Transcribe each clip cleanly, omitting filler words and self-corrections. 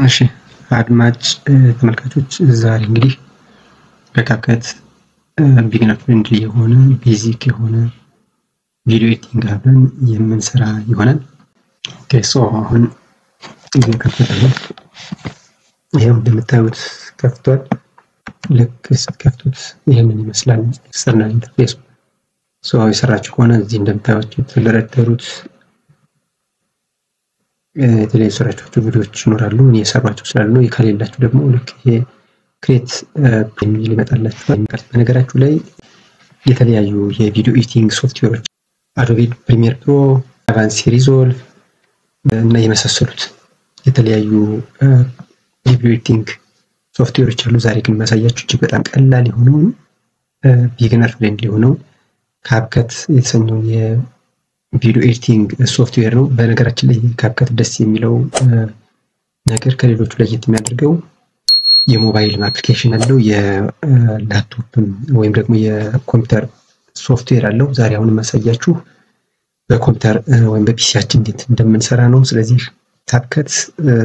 እሺ አድማጭ ተመልካቾች፣ ዛሬ እንግዲህ በ CapCut beginner friendly የሆነ basic የሆነ video editing አብረን የምንሰራ ይሆናል። Okay, so አሁን እየከፈተ ነው። ይሄው እንደምታዩት ከፍቷል። ልክ ስትከፍቱት ይህንን ይመስላል external interface ኡ። So የሰራችሁ ከሆነ እዚህ እንደምታዩት የተደረደሩት የተለያዩ የሰራችኋቸው ቪዲዮዎች ይኖራሉ። እኔ የሰሯቸው ስላሉ፣ ከሌላችሁ ደግሞ ልክ ይሄ create የሚል ይመጣላችኋል። በነገራችሁ ላይ የተለያዩ የ video editing software ኦች Adobe Premiere Pro፣ DaVinci Resolve እና የመሳሰሉት የተለያዩ የ video editing software ኦች አሉ። ዛሬ ግን የማሳያችሁ እጅግ በጣም ቀላል የሆነውን፣ beginner friendly የሆነውን CapCut የተሰኘውን የ video editing software ነው። በነገራችን ላይ CapCut ደስ የሚለው ነገር፣ ከሌሎቹ ለየት የሚያደርገው የሞባይል application አለው፣ የላፕቶፕም ወይም ደግሞ የኮምፒውተር ሶፍትዌር አለው። ዛሬ አሁን የማሳያችሁ በኮምፒውተር ወይም በ PC ያችን እንዴት እንደምንሰራ ነው። ስለዚህ CapCut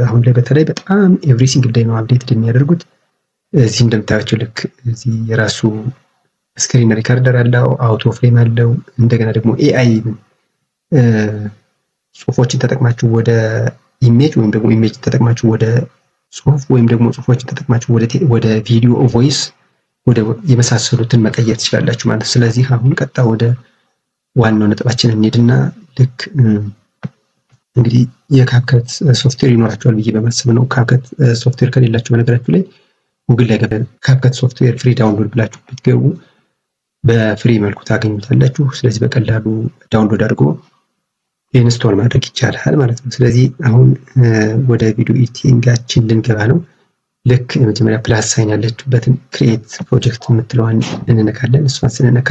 አሁን ላይ በተለይ በጣም every single day ነው update የሚያደርጉት። እዚህ እንደምታያቸው ልክ እዚህ የራሱ screen recorder አለው፣ auto frame አለው። እንደገና ደግሞ AI ጽሁፎችን ተጠቅማችሁ ወደ image ወይም ደግሞ image ተጠቅማችሁ ወደ ጽሁፍ ወይም ደግሞ ጽሁፎችን ተጠቅማችሁ ወደ video፣ voice ወደ የመሳሰሉትን መቀየር ትችላላችሁ ማለት ነው። ስለዚህ አሁን ቀጥታ ወደ ዋናው ነጥባችን እንሄድና ልክ እንግዲህ የ CapCut software ይኖራቸዋል ብዬ በማሰብ ነው። CapCut software ከሌላችሁ በነገራችሁ ላይ ጉግል ላይ CapCut software free download ብላችሁ ብትገቡ በ free መልኩ ታገኙታላችሁ። ስለዚህ በቀላሉ download አድርጎ install ማድረግ ይቻላል ማለት ነው። ስለዚህ አሁን ወደ video editing ኣችን ልንገባ ነው። ልክ የመጀመሪያ plus sign ያለችበትን create project የምትለዋን እንነካለን። እሷን ስንነካ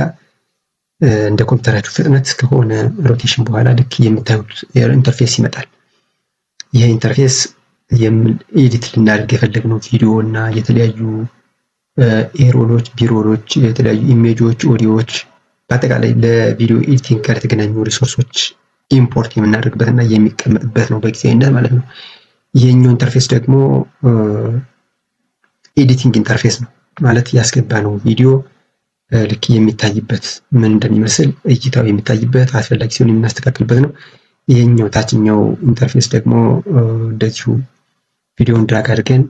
እንደ ኮምፒውተራችሁ ፍጥነት ከሆነ rotation በኋላ ልክ የምታዩት interface ይመጣል። ይህ interface edit ልናደርግ የፈለግነው ቪዲዮ እና የተለያዩ A-roll ኦች፣ B-roll ኦች፣ የተለያዩ image ኦች፣ ኦዲዮዎች፣ በአጠቃላይ ለ video editing ጋር የተገናኙ resource ኦች import የምናደርግበት እና የሚቀመጥበት ነው በጊዜያዊነት ማለት ነው። ይሄኛው interface ደግሞ editing interface ነው፣ ማለት ያስገባነው ቪዲዮ ልክ የሚታይበት፣ ምን እንደሚመስል እይታው የሚታይበት፣ አስፈላጊ ሲሆን የምናስተካክልበት ነው። ይሄኛው ታችኛው interface ደግሞ እንደዚሁ ቪዲዮን drag አድርገን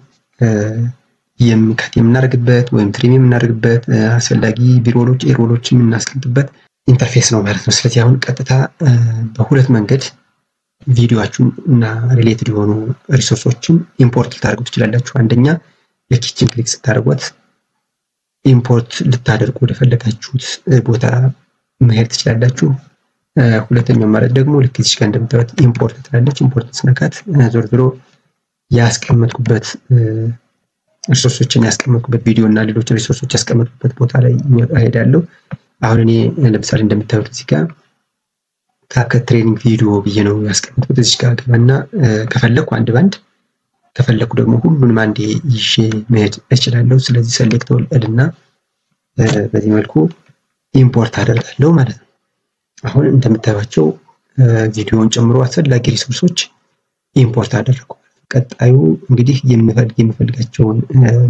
cut የምናደርግበት ወይም trim የምናደርግበት፣ አስፈላጊ B-roll ኦች፣ A-roll ኦች የምናስቀምጥበት interface ነው ማለት ነው። ስለዚህ አሁን ቀጥታ በሁለት መንገድ ቪዲዮአችሁን እና related የሆኑ resource ኦችን import ልታደርጉ ትችላላችሁ። አንደኛ ልክ ይችን click ስታደርጓት import ልታደርጉ ወደፈለጋችሁት ቦታ መሄድ ትችላላችሁ። ሁለተኛው አማራጭ ደግሞ ልክ እዚህ ጋር እንደምታዩት import ትላለች። Import ስነካት ዞር ዞሮ ያስቀመጥኩበት resource ኦችን፣ ያስቀመጥኩበት ቪዲዮ እና ሌሎች resource ኦች ያስቀመጥኩበት ቦታ ላይ እሄዳለሁ። አሁን እኔ ለምሳሌ እንደምታዩት እዚህ ጋር CapCut training video ብዬ ነው ያስቀመጥኩት። እዚህ ጋር ገባና ከፈለኩ አንድ ባንድ፣ ከፈለኩ ደግሞ ሁሉንም አንዴ ይዤ መሄድ እችላለሁ። ስለዚህ select all እና በዚህ መልኩ import አደርጋለሁ ማለት ነው። አሁን እንደምታዩቸው ቪዲዮውን ጨምሮ አስፈላጊ resource ኦች import አደረኩ። ቀጣዩ እንግዲህ የምፈልጋቸውን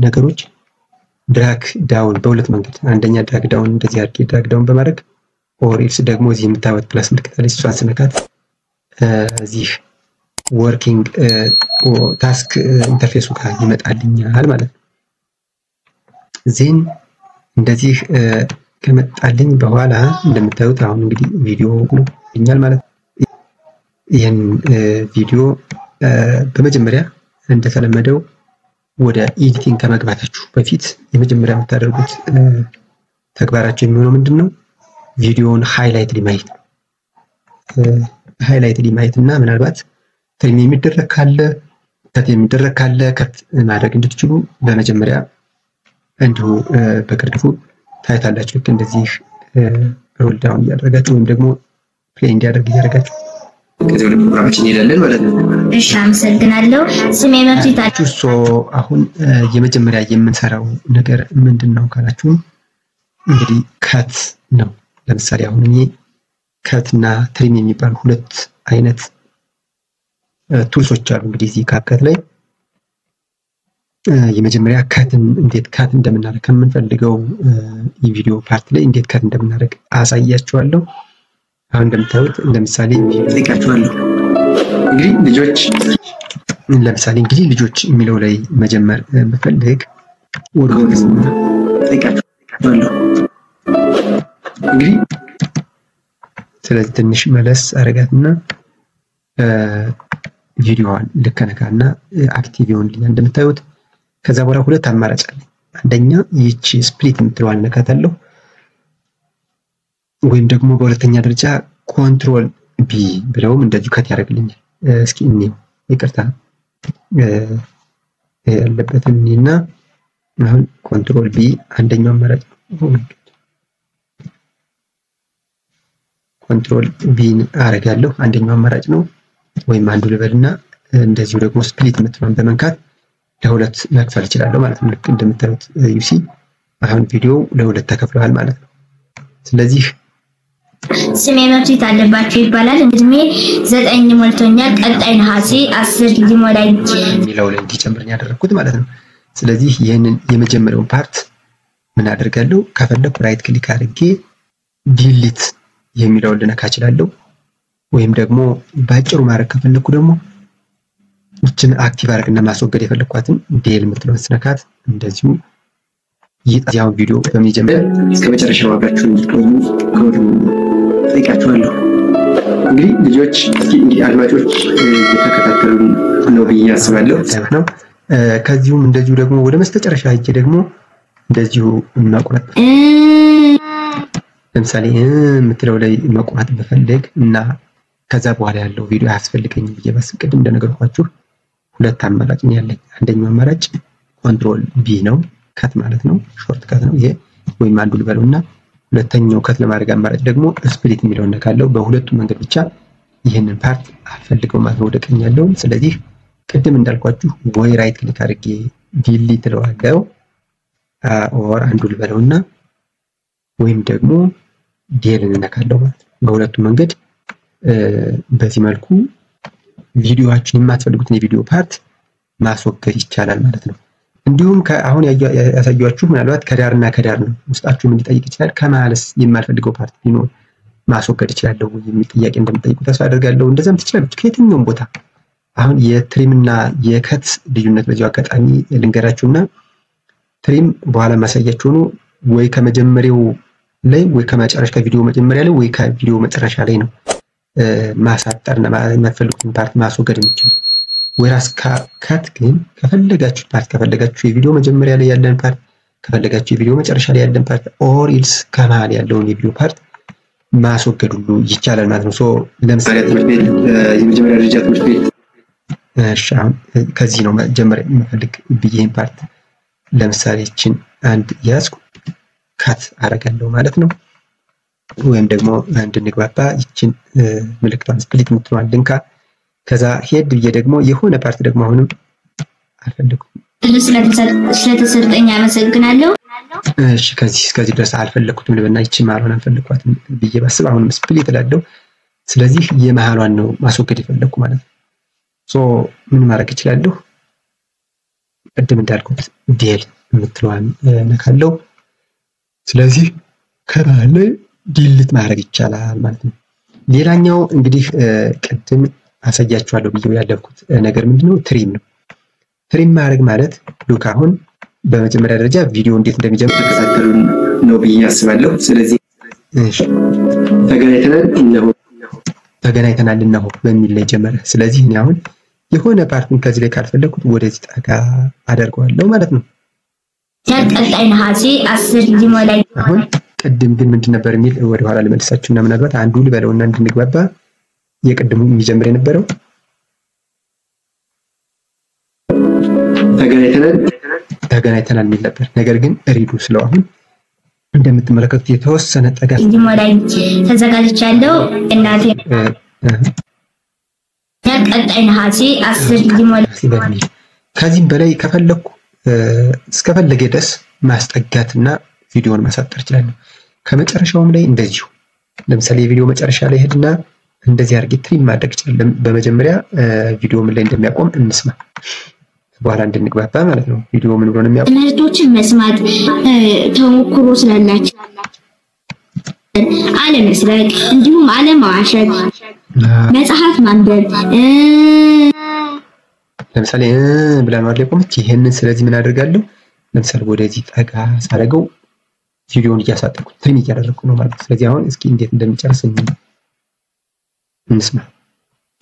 ነገሮች drag down በሁለት መንገድ፣ አንደኛ drag down እንደዚህ አድርጌ drag down በማድረግ or else ደግሞ እዚህ የምታዩት plus ምልክት አለች። እሷን ስነካት እዚህ working task interface ኡ ጋር ይመጣልኛል ማለት ነው። Then እንደዚህ ከመጣልኝ በኋላ እንደምታዩት አሁን እንግዲህ ቪዲዮ ይኛል ማለት ነው። ይህን ቪዲዮ በመጀመሪያ እንደተለመደው ወደ editing ከመግባታችሁ በፊት የመጀመሪያ የምታደርጉት ተግባራችሁ የሚሆነው ምንድን ነው? ቪዲዮውን highlight ማየት ነው። Highlight ማየት እና ምናልባት trim የሚደረግ ካለ፣ cut የሚደረግ ካለ cut ማድረግ እንድትችሉ በመጀመሪያ እንዲሁ በግርድፉ ታይታላችሁ። ልክ እንደዚህ roll down እያደረጋችሁ ወይም ደግሞ play እንዲያደርግ እያደረጋችሁ ከዚህ ወደ ፕሮግራማችን እንሄዳለን ማለት ነው። እሺ፣ አመሰግናለሁ። ስሜ መክሊት So አሁን የመጀመሪያ የምንሰራው ነገር ምንድን ነው ካላችሁ እንግዲህ cut ነው። ለምሳሌ አሁን እኔ cut እና trim የሚባሉ ሁለት አይነት tools ኦች አሉ። እንግዲህ እዚህ CapCut ላይ የመጀመሪያ cut ን እንዴት cut እንደምናደርግ ከምንፈልገው የቪዲዮ part ላይ እንዴት cut እንደምናደርግ አሳያችኋለሁ። አሁን እንደምታዩት ለምሳሌ ጠይቃችኋለሁ። እንግዲህ ልጆች ለምሳሌ እንግዲህ ልጆች የሚለው ላይ መጀመር ብፈልግ ወደ ጠይቃችኋለሁ። እንግዲህ ስለዚህ ትንሽ መለስ አረጋትና ቪዲዮዋን ልከነካና active ይሆንልኛል እንደምታዩት። ከዛ በኋላ ሁለት አማራጭ አለኝ። አንደኛ ይቺ split የምትለዋን ነካታለሁ፣ ወይም ደግሞ በሁለተኛ ደረጃ control B ብለውም እንደዚሁ cut ያደርግልኛል። እስኪ እኔው ይቅርታ ያለበትን እኔና አሁን control B አንደኛው አማራጭ ነው። control B ን አረጋለሁ አንደኛው አማራጭ ነው። ወይም undo ልበልና እንደዚሁ ደግሞ split የምትለዋን በመንካት ለሁለት መክፈል እችላለሁ ማለት ነው። ልክ እንደምታዩት you see አሁን ቪዲዮ ለሁለት ተከፍለዋል ማለት ነው። ስለዚህ ስሜ መክሊት አለባቸው ይባላል። እድሜ 9 ሞልቶኛል። ቀጣይ ነሐሴ 10 ሊሞላኝ የሚለው ላይ እንዲጨምርኝ ያደረኩት ማለት ነው። ስለዚህ ይህንን የመጀመሪያውን part ምን አደርጋለሁ? ከፈለኩ right click አድርጌ delete የሚለውን ልነካ እችላለሁ። ወይም ደግሞ ባጭሩ ማድረግ ከፈለኩ ደግሞ ይችን active አድርግና ማስወገድ የፈለኳትን del የምትለውን ስነካት እንደዚሁ ይጣያው ቪዲዮ በሚጀምር እስከ መጨረሻው አብራችሁ እንድትቆዩ ከወዲሁ ጠይቃችኋለሁ። እንግዲህ ልጆች እስኪ እንግዲህ አድማጮች እየተከታተሉ ነው ብዬ አስባለሁ ነው። ከዚሁም እንደዚሁ ደግሞ ወደ መስተጨረሻ ሄጄ ደግሞ እንደዚሁ መቁረጥ ለምሳሌ የምትለው ላይ መቁረጥ ብፈልግ እና ከዛ በኋላ ያለው ቪዲዮ አያስፈልገኝም ብዬ ባስብ ቅድም እንደነገርኳችሁ ሁለት አማራጭ ነው ያለኝ። አንደኛው አማራጭ control B ነው፣ cut ማለት ነው፣ short cut ነው ይሄ፣ ወይም undo ልበለውና ሁለተኛው cut ለማድረግ አማራጭ ደግሞ split የሚለውን ነካለው። በሁለቱም መንገድ ብቻ ይህንን part አልፈልገው ማለት ነው፣ ወደ ቀኝ ያለውን። ስለዚህ ቅድም እንዳልኳችሁ ወይ right click አድርጌ delete እለዋለሁ or undo ልበለውና ወይም ደግሞ del እንነካለው ማለት ነው። በሁለቱም መንገድ በዚህ መልኩ ቪዲዮአችን የማትፈልጉትን የቪዲዮ part ማስወገድ ይቻላል ማለት ነው። እንዲሁም አሁን ያሳያችሁ ምናልባት ከዳርና ከዳር ነው ውስጣችሁ ምን ሊጠይቅ ይችላል። ከመሀልስ የማልፈልገው part ቢኖር ማስወገድ እችላለሁ የሚል ጥያቄ እንደምጠይቁ ተስፋ አደርጋለሁ። እንደዛም ትችላላችሁ ከየትኛውም ቦታ። አሁን የ trim እና የ cut ልዩነት በዚሁ አጋጣሚ ልንገራችሁና trim በኋላ ማሳያችሁ ነው። ወይ ከመጀመሪያው ላይ ወይ ከመጨረሻ ከቪዲዮ መጀመሪያ ላይ ወይ ከቪዲዮ መጨረሻ ላይ ነው ማሳጠርና የማትፈልጉትን part ማስወገድ የሚቻል። ወይራስ cut ግን ከፈለጋችሁ part ከፈለጋችሁ የቪዲዮ መጀመሪያ ላይ ያለን part ከፈለጋችሁ የቪዲዮ መጨረሻ ላይ ያለን part or else ከመሃል ያለውን የቪዲዮ part ማስወገድ ሁሉ ይቻላል ማለት ነው። so ለምሳሌ ትምህርት ቤት የመጀመሪያ ደረጃ ትምህርት ቤት እሺ፣ አሁን ከዚህ ነው መጀመሪያ የምፈልግ ብዬ part ለምሳሌ እቺን አንድ ያዝኩ cut አደርጋለሁ ማለት ነው። ወይም ደግሞ እንድንግባባ ይችን ምልክቷን split የምትለዋን ልንካ። ከዛ ሄድ ብዬ ደግሞ የሆነ part ደግሞ አሁንም አልፈልኩም ስለተሰጠኝ አመሰግናለሁ። እሺ ከዚህ እስከዚህ ድረስ አልፈለኩትም ልበልና ይችን መሀሏን አልፈለኳትም ብዬ ባስብ አሁንም split እላለሁ። ስለዚህ የመሀሏን ነው ማስወገድ የፈለኩ ማለት ነው። so ምን ማድረግ እችላለሁ? ቅድም እንዳልኩት del የምትለዋን ነካለው። ስለዚህ ከመሀል ላይ delete ማድረግ ይቻላል ማለት ነው። ሌላኛው እንግዲህ ቅድም አሳያችኋለሁ ብዬው ያለፍኩት ነገር ምንድነው? trim ነው። trim ማድረግ ማለት look አሁን በመጀመሪያ ደረጃ ቪዲዮ እንዴት እንደሚጀምር ተከታተሉን ነው ብዬ አስባለሁ። ስለዚህ እሺ ተገናኝተናል እነሆ ተገናኝተናል እነሆ በሚል ላይ ጀመረ። ስለዚህ እኔ አሁን የሆነ part ን ከዚህ ላይ ካልፈለኩት ወደዚህ ጠጋ አደርገዋለሁ ማለት ነው። ቀጣይ ነሐሴ 10 ሊሞላኝ አሁን ቅድም ግን ምንድን ነበር የሚል ወደ ኋላ ልመልሳችሁና ምናልባት undo ልበለውና እንድንግባባ የቅድሙ የሚጀምር የነበረው ተገናኝተናል የሚል ነበር። ነገር ግን redo ስለው አሁን እንደምትመለከቱት የተወሰነ ጠጋ ሊሞላኝ ተዘጋጅቻለሁ። እናቴ ቀጣይ ነሐሴ 10 ሊሞላኝ በሚል ከዚህም በላይ ከፈለኩ እስከፈለገ ድረስ ማስጠጋትና ቪዲዮን ማሳጠር እችላለሁ። ከመጨረሻውም ላይ እንደዚሁ ለምሳሌ የቪዲዮ መጨረሻ ላይ ሄድና እንደዚህ አድርጌ trim ማድረግ እችላለሁ። በመጀመሪያ ቪዲዮ ምን ላይ እንደሚያቆም እንስማ። በኋላ እንድንግባባ ማለት ነው። ቪዲዮ ምን ብሎ ነው የሚያውቀው? ትምህርቶችን መስማት፣ ተሞክሮ ስላላቸው አለመስረቅ፣ እንዲሁም አለመዋሸት፣ መጽሐፍ ማንበብ። ለምሳሌ ብላ ነው አይደል የቆመች? ይሄንን ስለዚህ ምን አደርጋለሁ? ለምሳሌ ወደዚህ ጠጋ ሳደርገው ቪዲዮውን እያሳጠርኩ trim እያደረኩ ነው ማለት ነው። ስለዚህ አሁን እስኪ እንዴት እንደሚጨርስ እንስማ።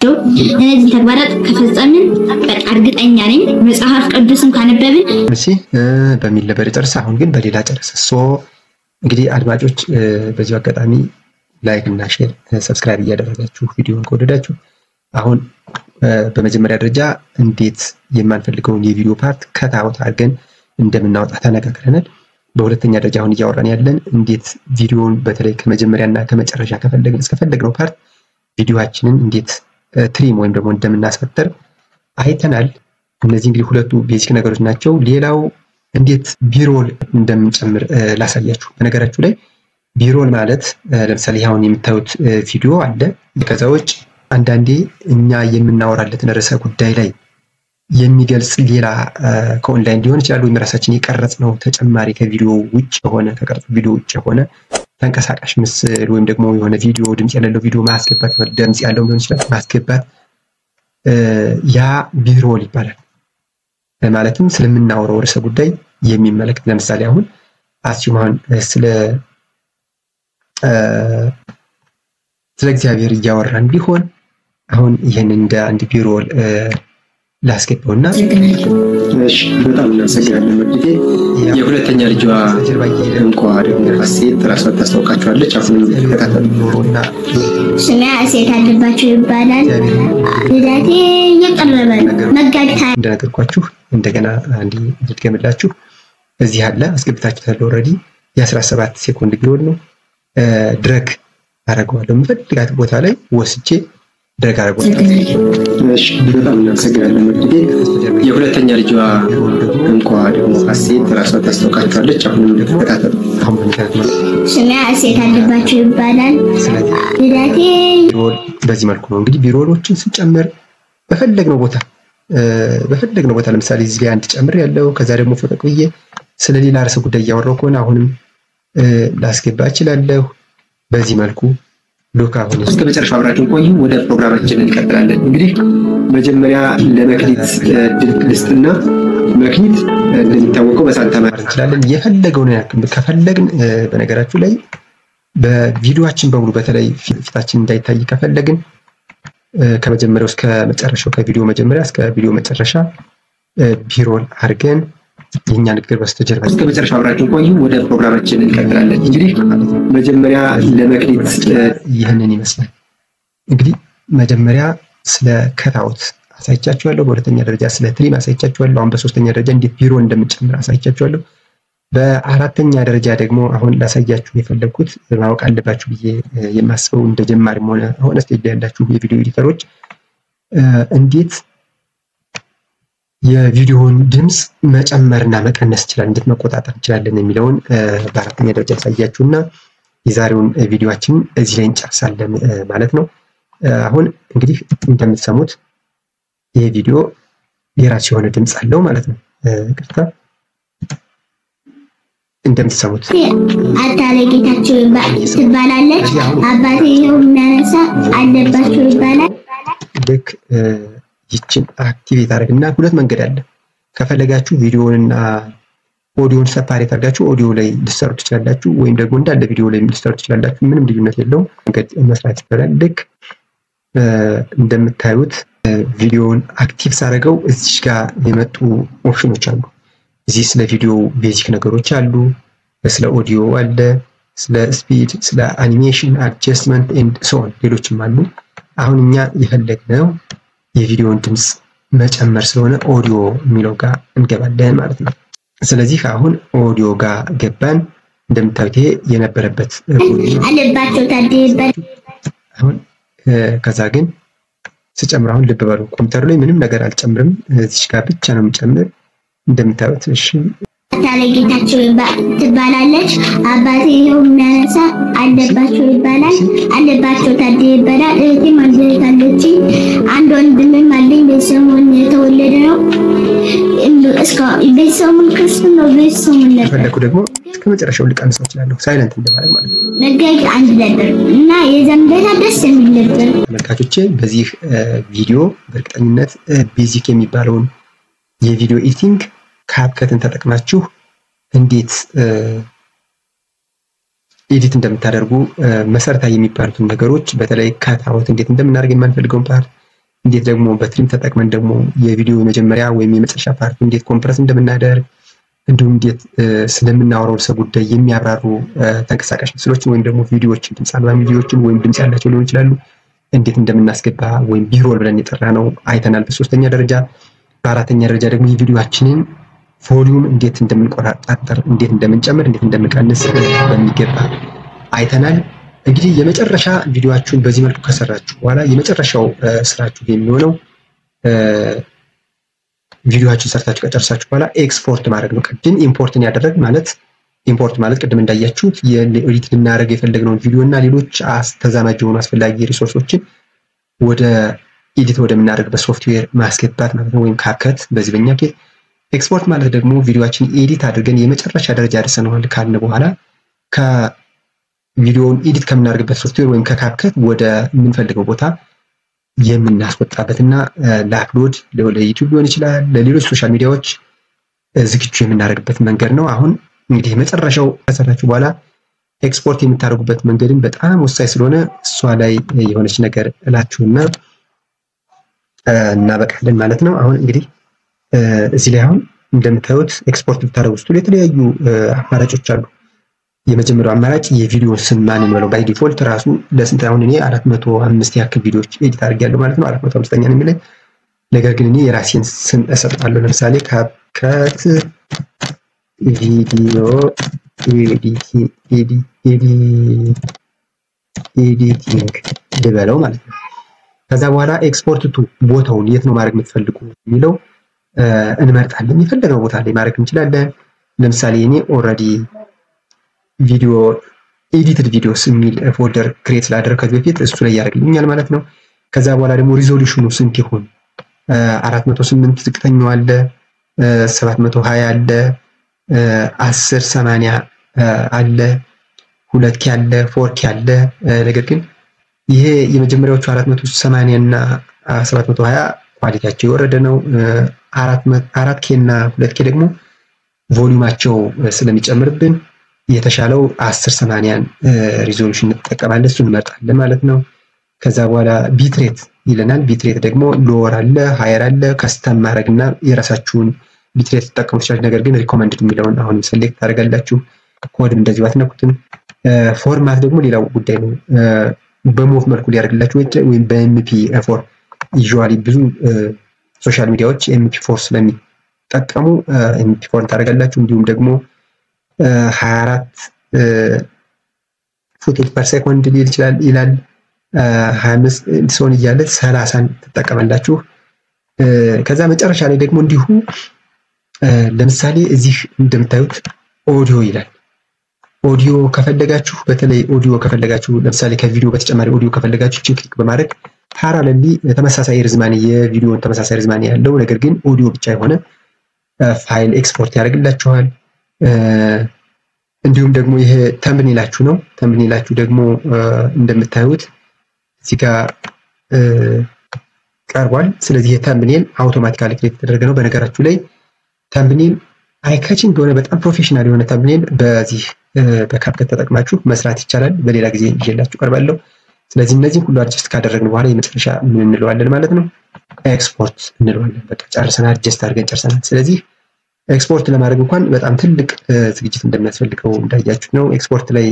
እነዚህን ተግባራት ከፈጸምን በቃ እርግጠኛ ነኝ መጽሐፍ ቅዱስን ካነበብን እሺ በሚል ነበር የጨረሰ። አሁን ግን በሌላ ጨረሰ። So እንግዲህ አድማጮች በዚሁ አጋጣሚ like እና share subscribe እያደረጋችሁ ቪዲዮውን ከወደዳችሁ፣ አሁን በመጀመሪያ ደረጃ እንዴት የማንፈልገውን የቪዲዮ part cut out አድርገን እንደምናወጣ ተነጋግረናል። በሁለተኛ ደረጃ አሁን እያወራን ያለን እንዴት ቪዲዮውን በተለይ ከመጀመሪያና ከመጨረሻ ከፈለግን እስከፈለግነው part ቪዲዮአችንን እንዴት trim ወይም ደግሞ እንደምናሳጥር አይተናል። እነዚህ እንግዲህ ሁለቱ basic ነገሮች ናቸው። ሌላው እንዴት B-roll እንደምንጨምር ላሳያችሁ። በነገራችሁ ላይ B-roll ማለት ለምሳሌ አሁን የምታዩት ቪዲዮ አለ። ከዛ ውጭ አንዳንዴ እኛ የምናወራለትን ርዕሰ ጉዳይ ላይ የሚገልጽ ሌላ ከኦንላይን ሊሆን ይችላል፣ ወይም ራሳችን የቀረጽነው ተጨማሪ ከቪዲዮ ውጭ የሆነ፣ ከቀረጽ ቪዲዮ ውጭ የሆነ ተንቀሳቃሽ ምስል ወይም ደግሞ የሆነ ቪዲዮ፣ ድምፅ የሌለው ቪዲዮ ማስገባት፣ ድምፅ ያለው ሊሆን ይችላል ማስገባት፣ ያ B-roll ይባላል። ማለትም ስለምናወራው ርዕሰ ጉዳይ የሚመለከት፣ ለምሳሌ አሁን assume አሁን ስለ እግዚአብሔር እያወራን ቢሆን አሁን ይህን እንደ አንድ B-roll ላስገባውና እሺ፣ በጣም እናመሰግናለን መክሊቴ። የሁለተኛ ልጇ እንኳ ደግሞ ሀሴት ራሷን ታስታውቃቸዋለች። አሁንም ተከታተሉ። ኖሮና ስሜ ሀሴት አለባቸው ይባላል። ልደቴ እየቀረበ ነው። መጋቢት እንደነገርኳችሁ እንደገና አንዴ ልድገምላችሁ። እዚህ አለ፣ አስገብታችሁታል already። የ17 ሴኮንድ B-roll ነው። Drag አደርገዋለሁ፣ የምፈልጋት ቦታ ላይ ወስጄ drag አደርገዋለሁ። እሺ፣ በጣም እናመሰግናለን መክሊቴ። የሁለተኛ ልጇ እንኳ ደግሞ ሀሴት ራሷን ታስታውቃቸዋለች። አሁንም ተከታተሉ። አሁን በምክንያት ማለት ስሜ ሀሴት አለባቸው ይባላል። ስለዚህ ልደቴ B-roll በዚህ መልኩ ነው እንግዲህ B-roll ኦችን ስንጨምር በፈለግነው ቦታ፣ ለምሳሌ እዚህ ላይ አንድ ጨምር ያለው፣ ከዛ ደግሞ ፈቀቅ ብዬ ስለ ሌላ ርዕሰ ጉዳይ እያወራሁ ከሆነ አሁንም ላስገባ እችላለሁ። በዚህ መልኩ look አሁን እስከ መጨረሻው አብራችሁን ቆዩ። ወደ ፕሮግራማችን እንቀጥላለን። እንግዲህ መጀመሪያ ለመክሊት እድል ልስጥና መክሊት እንደሚታወቀው በሳንታ ማድረግ እንችላለን። የፈለገውን ያክል ከፈለግን፣ በነገራችሁ ላይ በቪዲዮአችን በሙሉ በተለይ ፊታችን እንዳይታይ ከፈለግን ከመጀመሪያው እስከ መጨረሻው፣ ከቪዲዮ መጀመሪያ እስከ ቪዲዮ መጨረሻ B-roll አድርገን የኛ ንግግር በስተጀርባ እስከ መጨረሻው አብራችሁን ቆዩ። ወደ ፕሮግራማችን እንቀጥላለን። እንግዲህ መጀመሪያ ለመክሊት ይህንን ይመስላል። እንግዲህ መጀመሪያ ስለ cut out አሳይቻችኋለሁ። በሁለተኛ ደረጃ ስለ trim አሳይቻችኋለሁ። አሁን በሶስተኛ ደረጃ እንዴት B-roll እንደምንጨምር አሳይቻችኋለሁ። በአራተኛ ደረጃ ደግሞ አሁን ላሳያችሁ የፈለግኩት፣ ማወቅ አለባችሁ ብዬ የማስበው፣ እንደ ጀማሪም ሆነ stage ላይ ያላችሁ የቪዲዮ editor ኦች እንዴት የቪዲዮውን ድምፅ መጨመርና መቀነስ እንችላለን፣ እንዴት መቆጣጠር እንችላለን የሚለውን በአራተኛ ደረጃ ያሳያችሁና የዛሬውን ቪዲዮአችንን እዚህ ላይ እንጨርሳለን ማለት ነው። አሁን እንግዲህ እንደምትሰሙት ይሄ ቪዲዮ የራሱ የሆነ ድምፅ አለው ማለት ነው። ይቅርታ፣ እንደምትሰሙት አታለ ጌታቸው ትባላለች። አባቴ ይኸው የሚያነሳ አለባቸው ይባላል። ልክ ይችን activate አድርግና ሁለት መንገድ አለ። ከፈለጋችሁ ቪዲዮውንና audio ን separate አድርጋችሁ ኦዲዮ ላይ ልትሰሩ ትችላላችሁ፣ ወይም ደግሞ እንዳለ ቪዲዮ ላይ ልትሰሩ ትችላላችሁ። ምንም ልዩነት የለውም። መንገድ መስራት ይቻላል። ልክ እንደምታዩት ቪዲዮውን active ሳደርገው እዚህ ጋር የመጡ ኦፕሽኖች አሉ። እዚህ ስለ ቪዲዮ basic ነገሮች አሉ፣ ስለ ኦዲዮ አለ፣ ስለ speed፣ ስለ animation፣ adjustment and so on ሌሎችም አሉ። አሁን እኛ የፈለግነው የቪዲዮን ድምፅ መጨመር ስለሆነ ኦዲዮ የሚለው ጋር እንገባለን ማለት ነው። ስለዚህ አሁን ኦዲዮ ጋር ገባን። እንደምታዩት ይሄ የነበረበት አለባቸው ታዴ ይባላል። አሁን ከዛ ግን ስጨምር፣ አሁን ልብ በሉ፣ ኮምፒውተሩ ላይ ምንም ነገር አልጨምርም። እዚች ጋር ብቻ ነው የምጨምር። እንደምታዩት እሺ፣ አታላይ ጌታቸው ትባላለች። አባቴ ይኸው የሚያነሳ አለባቸው ይባላል። አለባቸው ታዴ ይባላል። እህቴም አንድ እህት አለችኝ። አንድ ወንድምም አለኝ። ቤተሰቡን የተወለደ ነው። ቤተሰቡን ክርስትና ቤተሰቡን ነበር። ከፈለኩ ደግሞ እስከ መጨረሻው ልቀንሰው እችላለሁ። Silent እንደማድረግ ማለት ነው። መጋቢት 1 ነበር እና የዛን ዕለት ደስ የሚል ነበር። ተመልካቾቼ፣ በዚህ ቪዲዮ በእርግጠኝነት basic የሚባለውን የቪዲዮ editing CapCut ን ተጠቅማችሁ እንዴት edit እንደምታደርጉ፣ መሰረታዊ የሚባሉትን ነገሮች፣ በተለይ cut out እንዴት እንደምናደርግ፣ የማንፈልገውን part እንዴት ደግሞ በ trim ተጠቅመን ደግሞ የቪዲዮ የመጀመሪያ ወይም የመጨረሻ part ኡ እንዴት compress እንደምናደርግ፣ እንዲሁም እንዴት ስለምናወራው ርዕሰ ጉዳይ የሚያብራሩ ተንቀሳቃሽ ምስሎችን ወይም ደግሞ ቪዲዮዎችን፣ ድምፅ አልባ ቪዲዮዎችን ወይም ድምፅ ያላቸው ሊሆን ይችላሉ፣ እንዴት እንደምናስገባ ወይም B-roll ብለን የጠራነው አይተናል። በሶስተኛ ደረጃ፣ በአራተኛ ደረጃ ደግሞ የቪዲዮአችንን volume እንዴት እንደምንቆጣጠር፣ እንዴት እንደምንጨምር፣ እንዴት እንደምንቀንስ በሚገባ አይተናል። እንግዲህ የመጨረሻ ቪዲዮአችሁን በዚህ መልኩ ከሰራችሁ በኋላ የመጨረሻው ስራችሁ የሚሆነው ቪዲዮአችሁን ሰርታችሁ ከጨረሳችሁ በኋላ ኤክስፖርት ማድረግ ነው። ቅድም import ን ያደረግ ማለት፣ import ማለት ቅድም እንዳያችሁት edit ልናደርግ የፈለግነውን ቪዲዮ እና ሌሎች ተዛማጅ የሆኑ አስፈላጊ resource ኦችን ወደ edit ወደምናደርግበት ሶፍትዌር ማስገባት ማለት ነው፣ ወይም CapCut በዚህ በኛ case። ኤክስፖርት ማለት ደግሞ ቪዲዮአችን edit አድርገን የመጨረሻ ደረጃ ደርሰነዋል ካልን በኋላ ከቪዲዮውን edit ከምናደርግበት ሶፍትዌር ወይም ከ CapCut ወደ የምንፈልገው ቦታ የምናስወጣበት እና ለ upload ለ YouTube ሊሆን ይችላል፣ ለሌሎች social media ዎች ዝግጁ የምናደርግበት መንገድ ነው። አሁን እንግዲህ መጨረሻው ከሰራችሁ በኋላ ኤክስፖርት የምታደርጉበት መንገድን በጣም ወሳኝ ስለሆነ እሷ ላይ የሆነች ነገር እላችሁና እናበቃለን ማለት ነው። አሁን እንግዲህ እዚህ ላይ አሁን እንደምታዩት ኤክስፖርት ብታደርጉ ስትሉ የተለያዩ አማራጮች አሉ። የመጀመሪያው አማራጭ የቪዲዮ ስም ማን እንበለው፣ by default ራሱ ለስንት፣ አሁን እኔ 405 ያክል ቪዲዮዎች edit አድርጌያለሁ ማለት ነው። 405ኛ ነው የሚለኝ። ነገር ግን እኔ የራሴን ስም እሰጠዋለሁ። ለምሳሌ CapCut video editing ልበለው ማለት ነው። ከዛ በኋላ export to ቦታውን የት ነው ማድረግ የምትፈልጉ የሚለው እንመርጣለን። የፈለግነው ቦታ ላይ ማድረግ እንችላለን። ለምሳሌ እኔ already video edited videos የሚል folder create ስላደረግ ከዚህ በፊት እሱ ላይ ያደርግልኛል ማለት ነው። ከዛ በኋላ ደግሞ resolution ኑ ስንት ይሁን? 408 ዝቅተኛው አለ፣ 720 አለ፣ 1080 አለ፣ 2K አለ፣ 4K አለ። ነገር ግን ይሄ የመጀመሪያዎቹ 480 እና 720 quality ያቸው የወረደ ነው። 4K እና 2K ደግሞ volume ኣቸው ስለሚጨምርብን የተሻለው 1080ን resolution እንጠቀማለን። እሱን እንመርጣለን ማለት ነው። ከዛ በኋላ bitrate ይለናል። Bitrate ደግሞ lower አለ፣ higher አለ። Custom ማድረግ እና የራሳችሁን bitrate ትጠቀሙ ትችላላችሁ። ነገር ግን recommended የሚለውን አሁንም select ታደርጋላችሁ። ኮድም እንደዚሁ አትነኩትም። Format ደግሞ ሌላው ጉዳይ ነው። በ MOV መልኩ ሊያደርግላችሁ ወይም በ MP4። Usually ብዙ social media ዎች MP4 ስለሚጠቀሙ MP4 ታደርጋላችሁ። እንዲሁም ደግሞ 24 footage per second ሊል ይችላል ይላል። 25 ሲሆን እያለ 30ን ትጠቀማላችሁ። ከዛ መጨረሻ ላይ ደግሞ እንዲሁ ለምሳሌ እዚህ እንደምታዩት ኦዲዮ ይላል። ኦዲዮ ከፈለጋችሁ፣ በተለይ ኦዲዮ ከፈለጋችሁ፣ ለምሳሌ ከቪዲዮ በተጨማሪ ኦዲዮ ከፈለጋችሁ ችን click በማድረግ parallelly ተመሳሳይ ርዝማኔ፣ የቪዲዮን ተመሳሳይ ርዝማኔ ያለው ነገር ግን ኦዲዮ ብቻ የሆነ file export ያደርግላችኋል። እንዲሁም ደግሞ ይሄ thumbnail ኣችሁ ነው። Thumbnail ኣችሁ ደግሞ እንደምታዩት እዚህ ጋር ቀርቧል። ስለዚህ የ thumbnail automatically create የተደረገ ነው። በነገራችሁ ላይ thumbnail eye-catching የሆነ፣ በጣም professional የሆነ thumbnail በዚህ በ CapCut ተጠቅማችሁ መስራት ይቻላል። በሌላ ጊዜ ይዤላችሁ ቀርባለሁ። ስለዚህ እነዚህን ሁሉ adjust ካደረግን በኋላ የመጨረሻ ምን እንለዋለን ማለት ነው? ኤክስፖርት እንለዋለን። በቃ ጨርሰናል፣ adjust አድርገን ጨርሰናል። ስለዚህ ኤክስፖርት ለማድረግ እንኳን በጣም ትልቅ ዝግጅት እንደሚያስፈልገው እንዳያችሁ ነው። ኤክስፖርት ላይ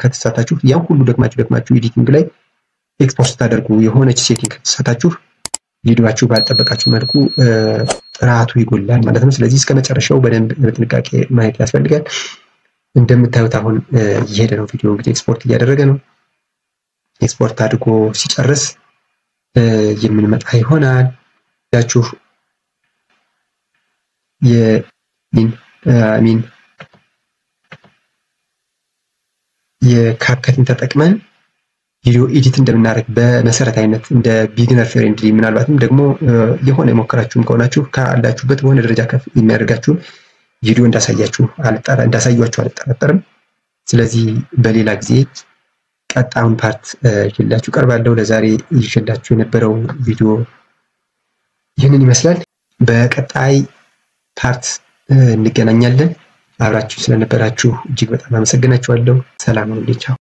ከተሳታችሁ፣ ያን ሁሉ ደክማችሁ ደክማችሁ editing ላይ ኤክስፖርት ስታደርጉ የሆነች setting ከተሳታችሁ ቪዲዮአችሁ ባልጠበቃችሁ መልኩ ጥራቱ ይጎላል ማለት ነው። ስለዚህ እስከ መጨረሻው በደንብ በጥንቃቄ ማየት ያስፈልጋል። እንደምታዩት አሁን እየሄደ ነው። ቪዲዮ እንግዲህ ኤክስፖርት እያደረገ ነው። ኤክስፖርት አድርጎ ሲጨርስ የምንመጣ ይሆናል። ያችሁ የኢን I mean የ CapCut ን ተጠቅመን ቪዲዮ edit እንደምናደርግ በመሰረታዊነት እንደ beginner friendly ምናልባትም ደግሞ የሆነ የሞከራችሁም ከሆናችሁ ካላችሁበት በሆነ ደረጃ ከፍ የሚያደርጋችሁን ቪዲዮ እንዳሳያችሁ አልጠራጠርም። ስለዚህ በሌላ ጊዜ ቀጣዩን part ይዤላችሁ ቀርባለሁ። ለዛሬ ይዤላችሁ የነበረው ቪዲዮ ይህንን ይመስላል። በቀጣይ part እንገናኛለን። አብራችሁ ስለነበራችሁ እጅግ በጣም አመሰግናችኋለሁ። ሰላም ሁኑልኝ። ቻው።